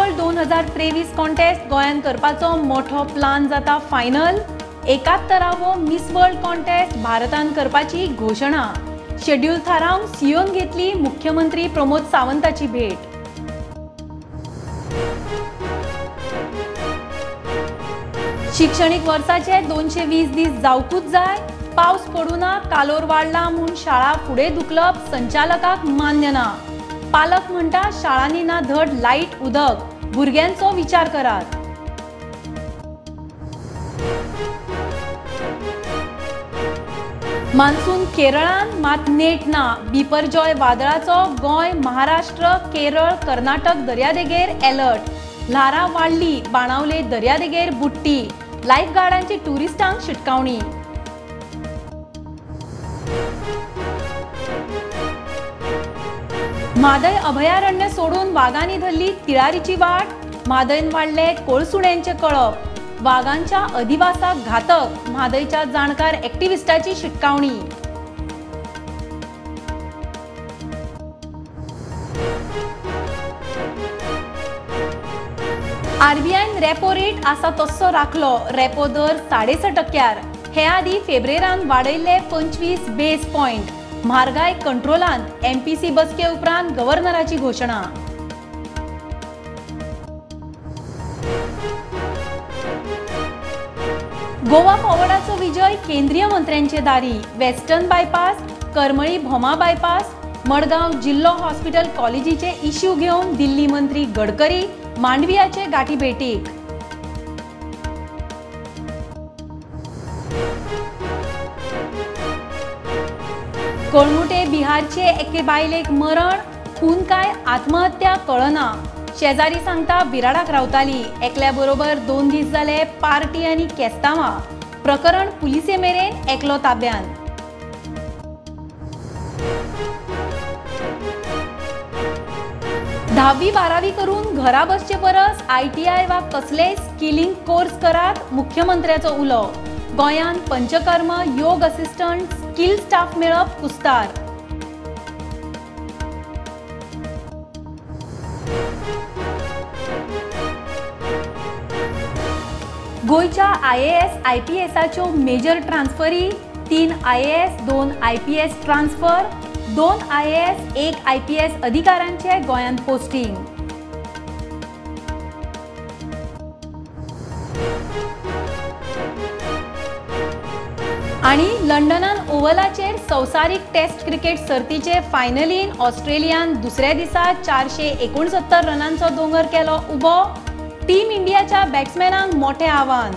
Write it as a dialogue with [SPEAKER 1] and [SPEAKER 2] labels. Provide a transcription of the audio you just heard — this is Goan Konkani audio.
[SPEAKER 1] वर्ल्ड 2023 कॉन्टेस्ट गोंयांत करपाचो मोठो प्लान जाता फायनल. 71वो मिस वर्ल्ड कॉन्टेस्ट भारतान करपाची घोशणा. शेड्यूल थारावन सीओन घेतली मुख्यमंत्री प्रमोद सावंताची भेट. शिक्षणीक वर्साचे 220 दीस जावकूच जाय. पावस पडूना, कालोर वाडला म्हूण शाळा फुडें धुकलप संचालकाक मान्य ना. पालक म्हणटा शाळांनी ना धड लायट उदक, भुरग्यांचो विचार करात. मान्सून केरळान मात नेट ना. बिपरजॉय वादळाचो गोंय, महाराष्ट्र, केरळ, कर्नाटक दर्यादेगेर अलर्ट. ल्हारां वाडली, बाणावले दर्यादेगेर बुडटी. लायफगार्डांची टुरिस्टांक शिटकावणी. म्हादय अभयारण्य सोडून वागांनी धरली तिळारीची वाट. म्हादयन वाडले कोळसुण्यांचे कळप. वागांच्या अधिवासाक घातक, म्हादयच्या जाणकार एक्टिविस्टाची शिटकावणी. आरबीआयन रेपो रेट आसा तस्सो राखलो. रेपो दर 6.5%. हे आदी फेब्रेरान वाडयल्ले 25 बेस पॉयंट. म्हारगाय कंट्रोलांत. एमपीसी बसके उपरांत गव्हर्नराची घोशणा. गोवा फॉवर्डाचो विजय केंद्रीय मंत्र्यांचे दारी. Western bypass, Karmali Bhoma bypass, Madgaon जिल्हो हॉस्पिटल कॉलेजीचे इश्यू घेवन दिल्ली मंत्री गडकरी मांडवियाचे गाठी भेटीक. कळंगुटे बिहारचे एके बायलेक मरण, खून काय आत्महत्या कळना. शेजारी सांगता बिराडाक रावताली. एकल्या बरोबर 2 दीस जाले पार्टी आनी केस्तांवां. प्रकरण पुलिसे मेरेन, एकलो ताब्यान. धावी बारावी करून घरा बसचे परस आयटीआय वा कसलेय स्किलिंग कोर्स करात, मुख्यमंत्र्याचो उलो. गोंयांत पंचकर्म, योग असिस्टंट, स्किल स्टाफ मेळप कुस्तार. गोंयच्या आयएएस आयपीएसाच्यो मेजर ट्रान्सफरी. 3 IAS, 2 IPS transfer, 2 IAS, 1 IPS अधिकाऱ्यांचे गोंयांत पोस्टिंग. आनी लंडनान ओव्हलाचेर संवसारीक टेस्ट क्रिकेट सर्तीचे फायनलीन ऑस्ट्रेलियान दुसऱ्या दिसा 469 रनांचो दोंगर केलो उबो. टीम इंडियाच्या बॅट्समॅनांक मोठें आव्हान.